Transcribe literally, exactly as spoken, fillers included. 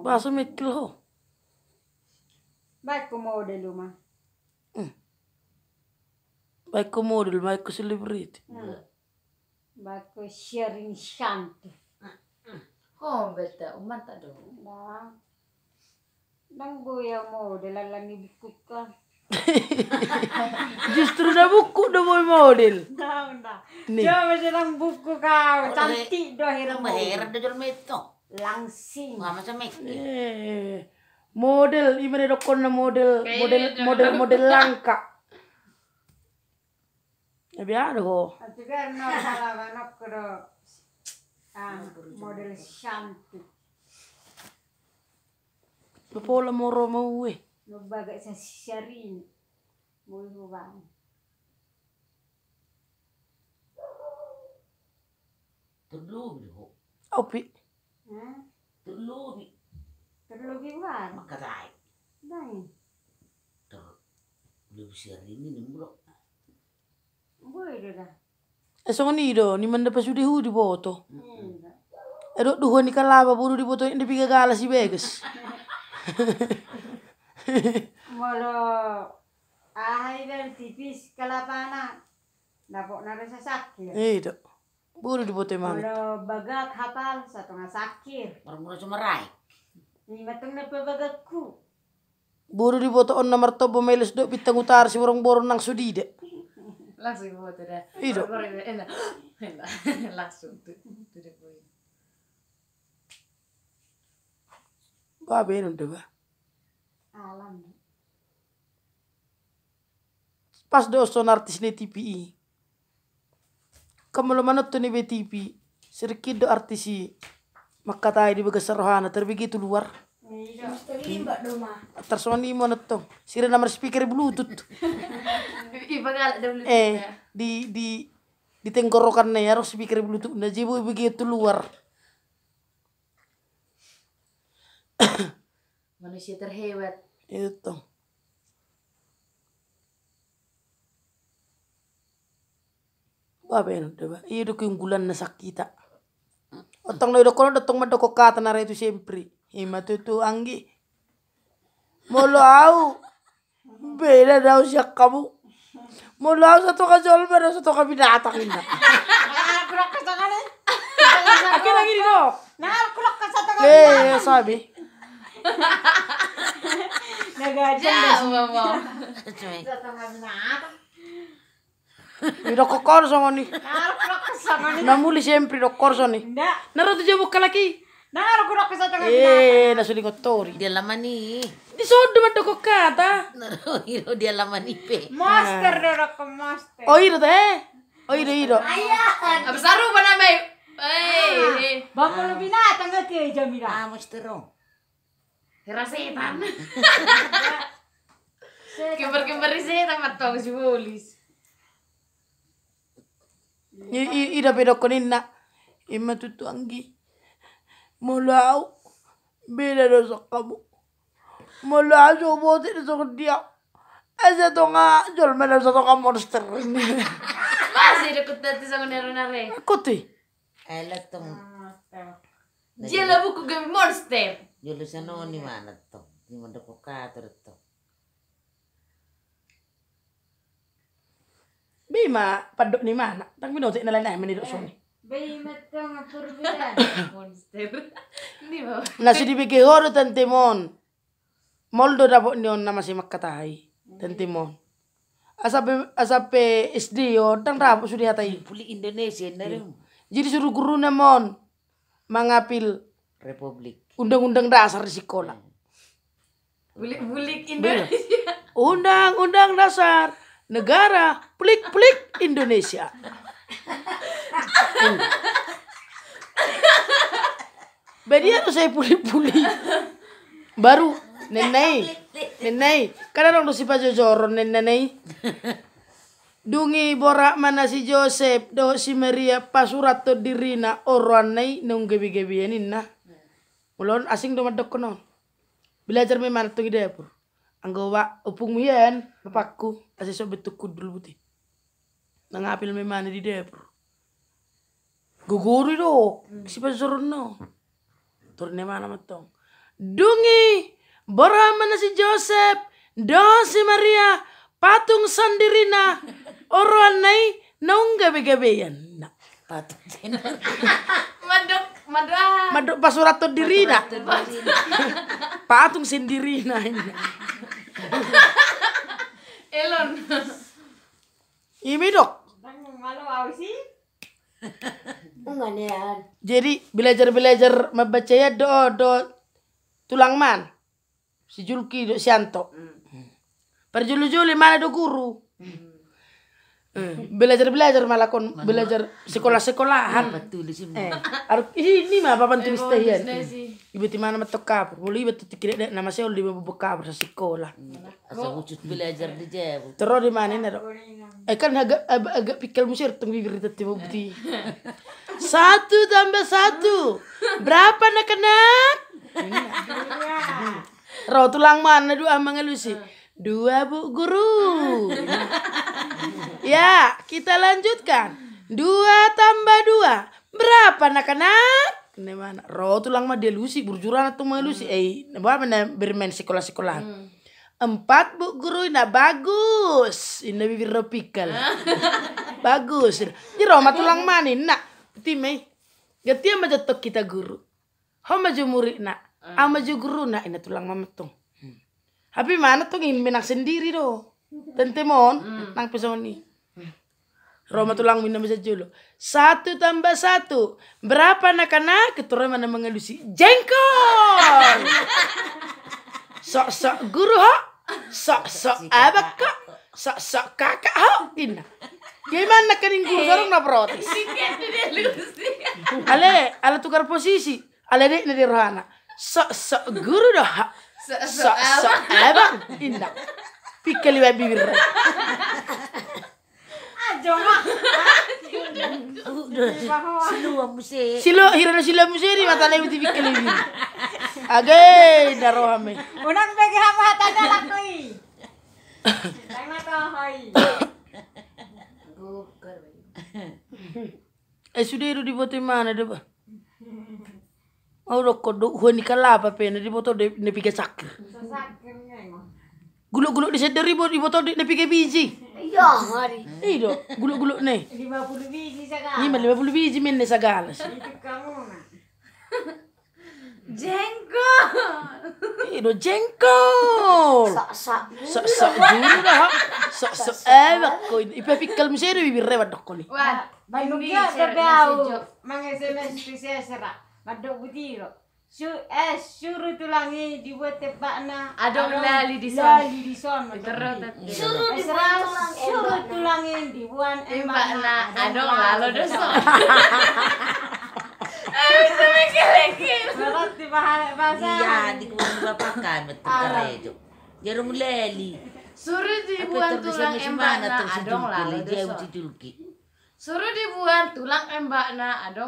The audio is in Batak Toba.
Baso mekil ho. Baik ko model uma. Hmm. Baik ko model, baik ko selebriti. Hmm. Baik ko sharing santu. Ho beta umanta do. Ndang. Ndang boi au model alani buku ka. Justru na buku do boi model. Ndang, ndang. Coba sedang buku kau, cantik do akhirnya model. Heran do jolma itu. Langsing. Wah, masa mekil. Eh, model, ima didokkonna model, model, model, model langka. Tapi ada ho. Juga no salah banok do. Ah, model cantik. Pola moro mau eh. No bagak sasari. Mau bang. Terlobi ho. Opi. Hah? Terlobi. Terlobi wan. Makatai. Dai. Terlobi sehari ini nih bro. Boi do da. Eh, songon i do, ni manda pasude hu diboto. Hmm. Eh, dok duho ni kalaba boru diboto ni piga gala si beges. Molo aha iba tipis kalabana. Dapot na do sasakir. Eh, do. Boru diboto i mangit. Molo bagak hapal satonga sakir. Molo molo sumaraik. Ni matong na pabagakku. Boru diboto on na martombo meles do bintang utara si borong borong nang sudida. Langsung diboto da. Ido. Borong borong enak. Enak. Langsung tu tu the point. Ba benon da ba. Alam. Pas do son artis ni T V i. Kan molo manonton iba T V, sering do artis i mangkatai di bagasan rohana, terbege tu luar. Tarsongon i manonton. Sira na marsipiker bluetooth. Iba galak da bluetooth. Eh, di di di tenggorokan na ya ro sipiker bluetooth na jebo bege tu luar. Manusia terhebat. Itu. Ba benon da ba. Iya do keunggulan na sakita. Ontong na idokon do tong mandokon kata na re tu sempri. Ima tutu anggi. Molo au. Beda dau sian hamu. Molo au satonga jolma dau satonga binatang inna. Akhirnya gini do. Nah, aku rokok satonga binatang. Eh, sabi. Nah, gajah. Satonga binatang. Idokkon songon i. Na muli sempri dokkon songon i. Nda. Na ro tu jabu kalaki. Na ro ku dokkon satonga binatang. Eh, na sulingot tori. Dia lama ni. Di sodo mandokkon kata. Na ro iro dia lama ni pe. Monster do dokkon monster. Oh, iro te. Oh, iro iro. Ayah. Apa sarupa nama. Eh. Bang kalau binatang nggak ke jamila. Ah, monster dong. Hera setan. Kembar-kembar setan mantong si bolis. I, i, ida pe dokkon inna. Ima tutu anggi. Molo au beda do sangkamu. Molo au so botik do songon dia. Asa tonga jolma do satonga monster. Masih do kutati songon naro nare. Kuti. Ai la tong. Dia la buku game monster. Jolo sanoni mana tong. Ni mandoko kator tong. Bima padok ni mana. Tang binotek na lain ai manidok soni. Bima tong perbedaan. Monster. Ni bawa. Nasi di bege horo tante mon. Mol do dapot ni on na masih mangkatai. Tenti mon. Asa pe, asa pe S D on, ndang dapot sude hata i. Puli Indonesia na. Jadi suruh guruna mon mangapil Republik. Undang-undang dasar di sikola. Bulik-bulik Indonesia. Undang-undang dasar negara plik-plik Indonesia. Badia do sai puli-puli. Baru nenna i, nenna i. Kan adong do sipajojoron nenna i. Dung i borat ma na si Josep dohot si Maria pasurathon dirina oroanna i naung gabe-gabean inna. Molo on asing do mandokkon on. Belajar ma imana tong i dapur. Anggo ba opung mian bapakku asa so bentuk kudul buti. Nang apil ma imana di dapur. Gogori do sipasoronna. Tor ni mana mantong. Dung i borhat ma na si Josep dohot si Maria patung sondirina, oroanna i naung gabegabean. Nah. Patung sendiri. Mandok, mandok aha? Mandok pasurathon dirina. Pasurathon dirina. Patung sendirina ini. Elon. Imi dok. Bang, malo au si. Jadi belajar-belajar mambaca i do, do tulang man. Si Julki do si Anto. Hmm. Parjolo-jolo i mana do guru. Hmm. Eh, belajar-belajar malah kon, belajar sekolah-sekolahan. Iya, betul, di sini. Eh, aruk ini ma papan tulis tahian. Iba ti mana matok kabur. Molo iba tu tikira dek nama seol di babo kabur sa sekolah. Hmm. Asa khusus belajar di jabu. Tero di mana ini do? Eh, kan agak, agak, agak pikal musir tong bibir itu tiba buti. Satu tambah satu. Berapa, nak-anak? Ro tulang man na dua mangalusi. Dua, Bu Guru. Ya, kita lanjutkan. Dua tambah dua. Berapa, nak-anak? Ro tulang man dialusi, burjuran tu mangalusi. Eh, na bermain sekolah-sekolahan. Empat, Bu Guru, ina. Bagus. Ina bibir ro pikal. Bagus. Di ro ma tulang man, ina. Ti ma i. Gantian ma jo tong hita guru. Ho ma jo muridna. Au ma jo guruna, ina tulang man tong. Hape mana tong i menang sendiri do. Tente mon, nang pe songon i. Ro ma tulang man na masa jolo. Satu tambah satu. Berapa, nak-anak? Ketua ma na mangalusi. Jengkol. Sok-sok guru ho. Sok-sok abang ho. Sok-sok kakak ho. Ina. Gimana kening guru sorong na protes. Ale, ala tukar posisi. Ala dek na di rohana. Sok-sok guru do ho. Sok-sok abang. Ina. Pikal iba bibir. Siluan muse. Siluan, hira na siluan muse di mata na ibu ti pikal iba. Age, na roha me. Unang bege hamu hatana lakoi. Tang na tohoi. Eh, sude do diboto i mana do ba. Au dokkon do, huan ni kalapa pe na diboto do na piga cakir. Guluk-guluk di sender i diboto do na piga biji. Iya, hari. I do, guluk-guluk ne. Lima puluh biji sagala. Ima lima puluh biji mene sagala. Jengkol. I do jengkol. Sok-sok guru do ho. Sok-sok abang ho. Ipe pikal muse do bibir rewan dokkon i. Wah. Baru dia gabe au mang S M S tu sesera. Mandok butiro. Su, eh, suru tulang i dibuat embakna. Adong lali di son. Lali di son. Suru tulang i dibuat embakna. Adong lalo do son. Bisa mikir-mikir. Berarti bahasa. Iya, di kebun bapakan betul karejo. Jarum lali. Suru dibuat tulang embakna. Adong lalo do son. Suru dibuat tulang embakna. Adong